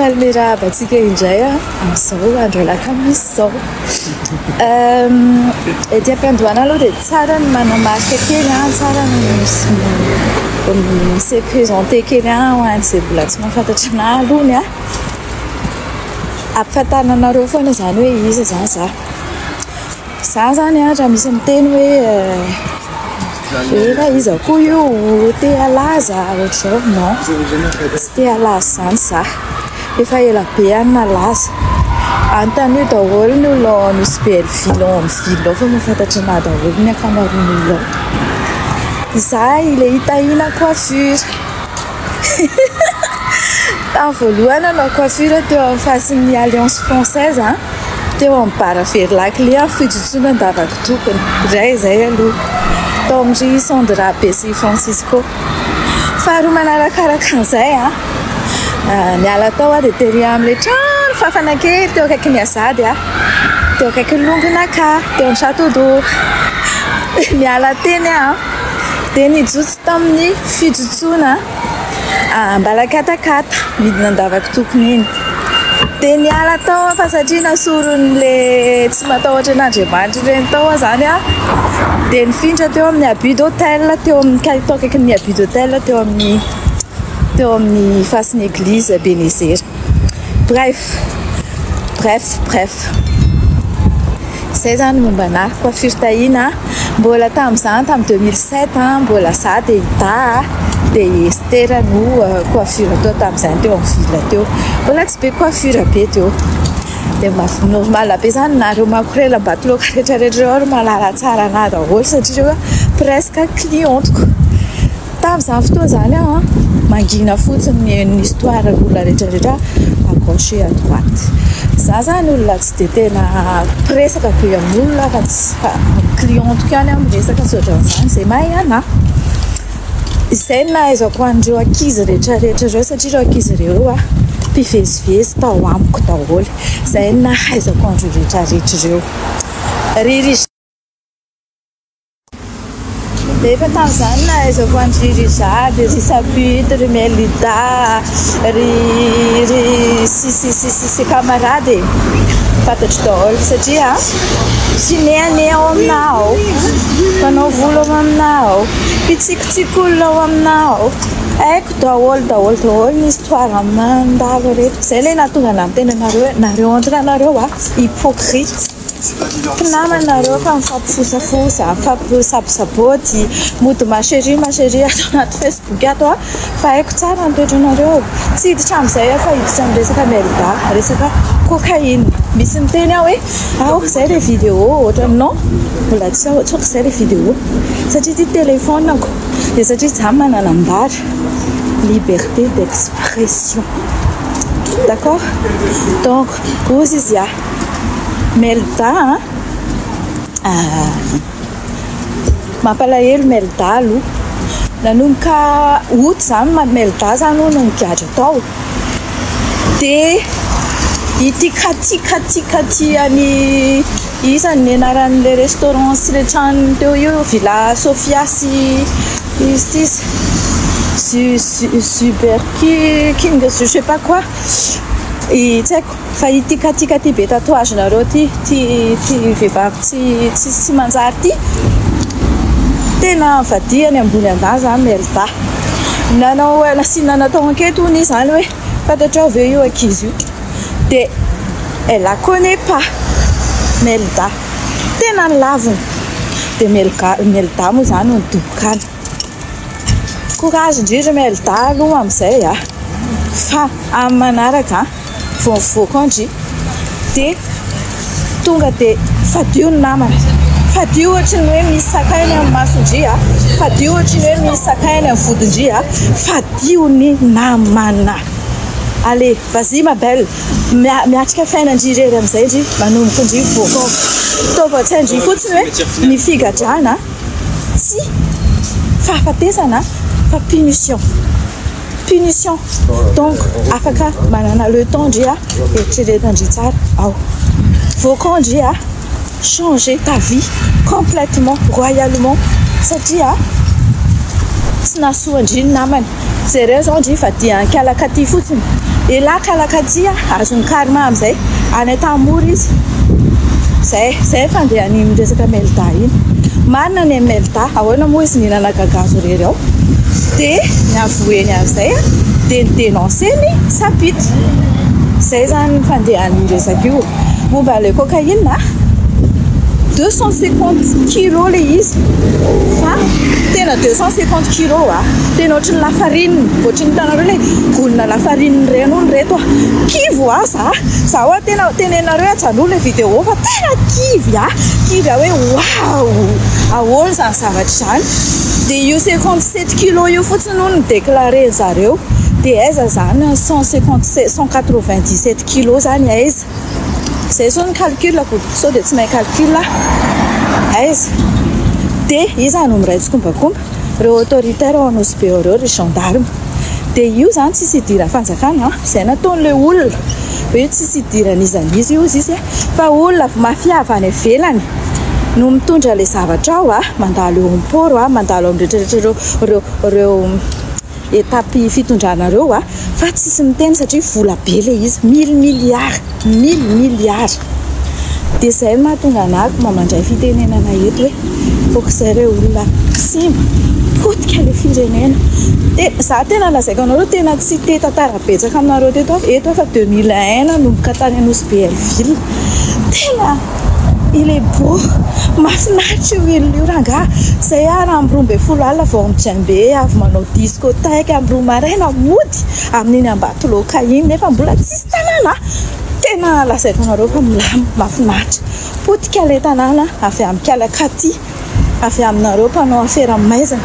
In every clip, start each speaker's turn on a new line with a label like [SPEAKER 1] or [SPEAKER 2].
[SPEAKER 1] Faly miarahaba antsika indray amin'izao andro alakamisy izao. Ety am-piandohana aloha dia tsara ny manamarika kely, tsara ny mi-se présenter kely ho an'izay mbola tsy mahafantatra anah alohany. Ampifantarina anareo foana izany hoe iza izany za. Za zany an, raha misy miteny hoe ela iza koa io te halaza ohatr'izao, non, tsy te halaza izany za, efa ela be aho no nalaza, anontanio daholo ny olona ao Nosy Be Hellville ao amin'ny ville ao fa mahafantatra anah daholo ny ankamaroan'ny olona ao, za ilay Itahiana coiffure. Tamin'ny voalohany nanao coiffure teo amin'ny fasin'ny Alliance Française an, teo amin'ny bar very lakile amin'ny fijotsoana Andavakitokona, iray izay aloha, tao amin-dry Sandra be sy Francisco. Faharoa manarakaraka an'izay an, niala tao aho dia tery amin'ilay trano fafana kely teo akaikin'ny Azady aho, teo akaikin'ny Longonaka, teo amin'ny Chateau d'eau. Niala teny aho an. Dia nijotso tamin'ny fijotsoana Ambalakatakata, midina Andavakitokona iny. Dia niala tao aho fa satria nasoron'ilay tsy matahotra an'Andriamanitra ireny tao aho izany an, dia nifindra teo amin'ny Abus d'Hotel, teo amin'ny tao akaikin'ny Abus d'Hotel teo amin'ny teo amin'ny fasin'ny Eglise Ebenezera. Bref, bref, bref. Izay izany momba anah, coiffure Tahina a, mbola tamin'izany tamin'ny 2007 a, mbola za dia i Da dia i Esther no coiffure teo tamin'izany teo amin'ny ville teo, mbola tsy be coiffure be teo, dia normal be izany nareo makorel Ambatolaoka rehetra rehetra ireo ary mahalala tsara anah daholo satria ireo presque cliente-ko. Tamin'izany fotoana izany aho an, mangina fotsiny mihaino ny histoire olona rehetra rehetra à gauche et à droite. Za zany olona tsy dia tena mpiresaka be amin'olona fa tsy fa amin'ny client-ko ihany aho miresaka sy ohatran'izany, izay mahay anah. Izay no nahaizako an'ireo ankizy rehetra rehetra ireo satria ireo ankizy ireo an, mpivezivezy tao amiko daholo. Izay no nahaizako an'ireo rehetra rehetra ireo. Ry ry. Efa tamin'izany nahaizako an-dry Rijade, ry Saput, ry Melida, ry ry sy sy sy sy sy camarade e. Fantatro daholo satria mpinehaneha ao aminà ao, mpanao volo ao aminà ao, mpitsikotsiko olona ao aminà ao. Haiko daholo daholo daholo ny histoire mandalo reto. Izay ilay nahatonga anà niteny anareo hoe nareo entre anareo a, hypocrite. Mpinamana nareo fa mifampifosafosa, mifampisabosaboty, mody ma chérie ma chérie ato anaty facebook ato a, fa haiko tsara ny toetranareo, tsy hiditra amin'izay aho fa hiditra amin'ny resaka melba, resaka cocaïne, misy miteny aho hoe aoka izay le vidéo ohatran'ny non, mbola tsy ao, tsy aoka izay le vidéo satria ity téléphone-ko dia satria za manana ambara, liberté d'expression, d'accord, donc hozy izy a. Melda a! Mampalahelo Melda aloha. Nanomboka août izany Melda izany hono no nigadra tao. Dia ity Katy Katy Katy any iza ny anaran'ilay restaurant sy ilay tranony teo io, Villa Sofia sy iza ity izy, Zuber King je sais pas quoi, tsy haiko. Fa ity katika ty be tatouage nareo ty, ty ty vehivavy tsy tsy tsy manjary ty, tena vadiany ambony ambany zany Melda. Nanao nasiana natao enquête hono izy zany hoe fantatrao ve io ankizy io? De elle la connait pas Melda. Tena nolaviny. De Melga Melda moa zany no nidoboka any. Courage ndry ry Melda aloha amin'izay a! Fa amin'ny manaraka an, vao mivoaka ao ndry dia tonga dia fadio ny namana, fadio ohatry ny hoe misy sakay ny amin'ny mason-dry a, fadio ohatry ny hoe misy sakay ny amin'ny vodin-dry a, fadio ny namana. Allez, vas-y ma belle, miatrika fiainan-dry irery amin'izay ndry, manomboka ndry mivoaka ao. Ataovy an-tsain-dry fotsiny hoe ny figadrana tsy fahafatesana fa punition punition donc afaka manana le temps ndry a eritreretan-dry tsara ao voakao ndry a changer ta vie complètement royalement satria tsy nahasoa ndry ny namany jereo zao ndry fa dia ankalaka aty fotsiny. Elah kalakaty a, azon'ny karma amin'izay, any Antanimora izy. Zay, zay fandehan'iny resaka Melda iny. Marina ny an'i Melda, ahoana moa izy nihinana gagazo irery ao? Dia ny avouer-ny an'izay a, dia ni-dénoncer-ny Sapit. Zay zany ny fandehan'io resaka io. Momba ilay cocaïne a, 250 kilos ilay izy fa tena 250 kilos a, tena ohatry ny lafarine, ohatry ny hitanareo ilay gonina lafarine ireny hono ireto a. Kivy hoa za, za hoa tena tenenareo hoe ajanony ilay vidéo fa tena kivy aho, kivy aho hoe waouh, ahoana izany zavatra izany. Dia io 57 kilos io fotsiny hono no déclaré zareo, dia aiza izany 157, 197 kilos izany aiza? Zay zao ny calcul-ko, sao dia tsy mahay calcul aho. Aiza? Dia iza no miray tsikombakomba? Ireo autoritaires ao Anosibe ireo, ry gendarme. Dia io izany tsisy idiran'ny fanjakana an, izay nataon'ilay olona hoe tsisy idiran'iza n'iza io izy fa olona avy mafia avy any ivelany no mitondra ilay zavatra ao an, mandalo eo amin'ny port an, mandalo amin'ny rehetra rehetra ireo ireo ireo étape fitondrana ireo an, fa tsisy miteny satria vola be ilay izy, mille milliards, mille milliards. Dia izay no mahatonga anah mba mandray fitenenana eto hoe aok'izay ireo olona simba, potika ilay firenena. Dia za tena lazaiko anareo tena tsy te tantara betsaka aminareo teto aho, eto aho efa 2001 nanomboka tany Anosibe Hellville. Tena il est beau, mahafinaritra io île io rangaha. Zay aho raha amin'ny 12 alina vao mijambe avy manao discothèque amin'ny 2 maraina mody amin'iny Ambatoloaka iny nefa mbola tsisy tanàna. Tena lazaiko anareo fa milamina, mahafinaritra. Potika ilay tanàna avy amin'ny Kalakaty, avy aminareo mpanao afera maizina.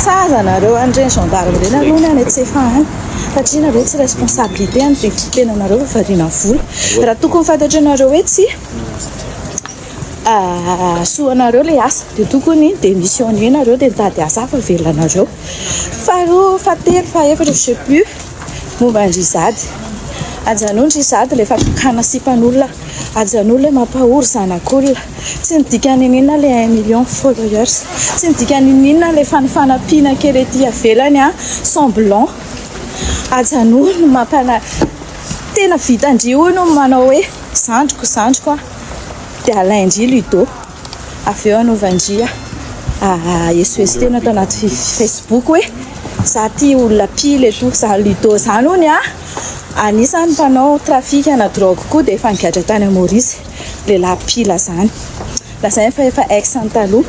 [SPEAKER 1] Sahaza anareo an'ireny gendarme ireny aloha ny any Antsefa any satria nareo tsy responsabilité amin'ny tenanareo fa variana vola. Raha tokony fantatranareo hoe tsy soa anareo ilay asa dia tokony démissionner nareo dia mitady asa hafa velona anareo. Faharoa, fahatelo, fahaefatra, je sais plus momba an-dry Zady. Ajanony ry Zady ilay fakana sipan'olona, ajanony ilay mampahory zanak'olona. Tsy midika n'inon'inona ilay 1 million followers, tsy midika n'inon'inona ilay fanifanampiana kely ety ivelany a, semblant. Ajanony mampana tena vitan-dry hono manao hoe zandriko zandriko a, dia alain-dry Ludo avy eo anaovan-dry esoeso tena ato anaty Facebook hoe za ty olona pile eto, za Ludo zany hono a, anisan'ny mpanao trafic na drogue koa dia efa nigadra tany Maurice, lehilahy pila zany. Lazainy fa efa ex ny taloha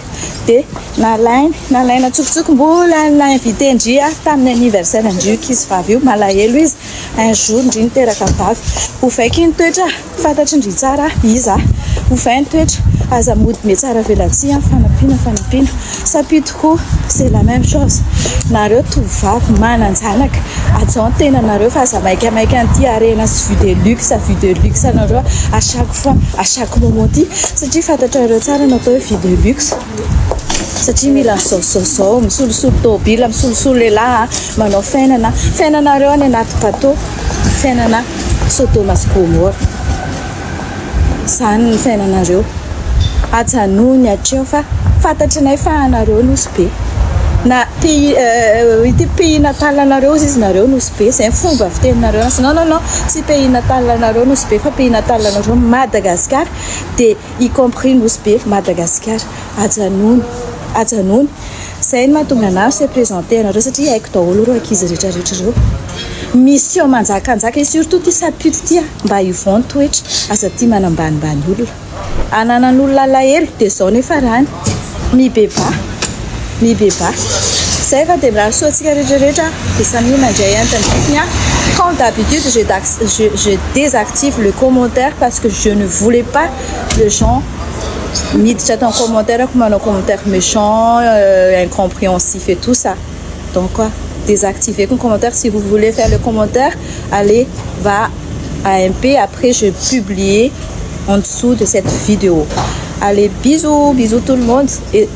[SPEAKER 1] dia nalainy nalaina tsokitsoko mbola na invité ndry aho tamin'ny anniversaire ndry io ankizy vavy io, malahelo izy un jour ndry niteraka vavy. Ovaiko iny toetra fantatry ndry tsara iza, ovay ny toetra, aza mody mihatsara velatsihy amin'ny fanampiana fanampiana. Sapito koa c'est la même chose, nareo tovovavy manan-janaka ajao ny tenanareo fa aza maikamaika an'ity harena sy vue de luxe vue de luxe anareo à chaque fois à chaque moment ty satria fantatrareo tsara ny atao hoe vie de luxe satria mila zao zao zao misolosolo tômobila misolosolo lehilahy manao fiainana fiainanareo any anaty bateau fiainana Sodoma sy Gomora zany ny fiainanareo ajanony hatreo fa fantatrinay fa anareo Nosy Be na pays ity pays natal anareo izy nareo Nosy Be zay ny fomba fiteninareo non non non tsy pays natal anareo Nosy Be fa pays natal anareo Madagascar dia y compris Nosy Be Madagascar ajanony ajanony zay no mahatonga anahy se présenter anareo satria haiko daholo ireo ankizy rehetrarehetra ireo misy eo manjakanjaka et surtout ty sapito ty a mba ivon toetra aza tia manambanimbany olona ananan'olona alahelo dia zao nefa rany mibeba mibeba zay fa dia mirary soa antsika rehetrarehetra dia samy mandray entana a. Comme d'habitude, je désactive le commentaire parce que je ne voulais pas le gens miditra atao commentaire ko manao commentaire méchant, incompréhensif et tout ça. Donc quoi, désactiver le commentaire. Si vous voulez faire le commentaire, allez va à MP, après je publie en dessous de cette vidéo. Allez, bisous, bisous tout le monde et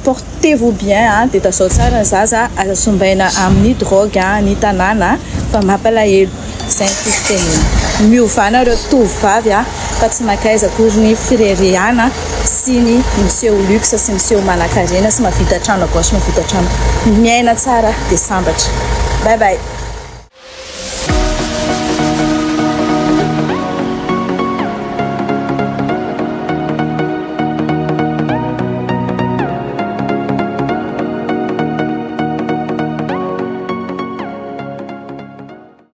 [SPEAKER 1] portez-vous bien hein, dia tasao tsara ny zaza, aza sombaina amin'ny drogue ny tanàna fa mampalahelo. Zay ny tiako tenena. Miovana ireo tovovavy a fa tsy mankaiza akory ny fireharehana sy ny miseho luxe sy miseho manan-karena sy mahavita trano à gauche mahavita trano miaina tsara dia sambatra. Bye bye.